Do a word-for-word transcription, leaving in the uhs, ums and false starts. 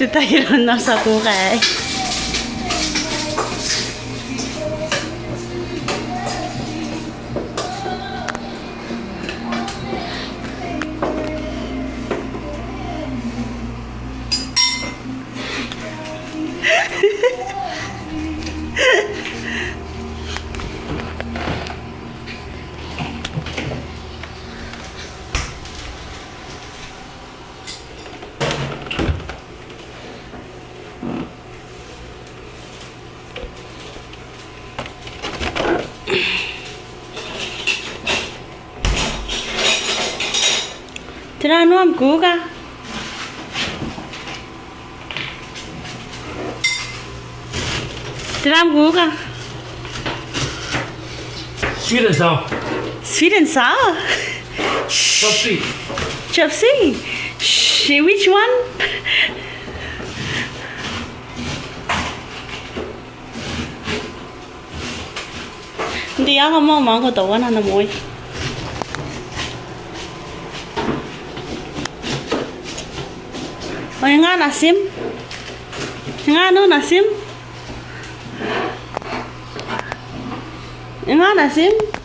Te tairo n aosa kuka aei. Tera am kuka? Tera am kuka? Sweet and sour. Sweet and sour? Chop suey. Chop suey? Sh-, which one? N te anga moa, moa ngkoe teuana, na moa. Ao e nga natim? E nga natim? E nga natim?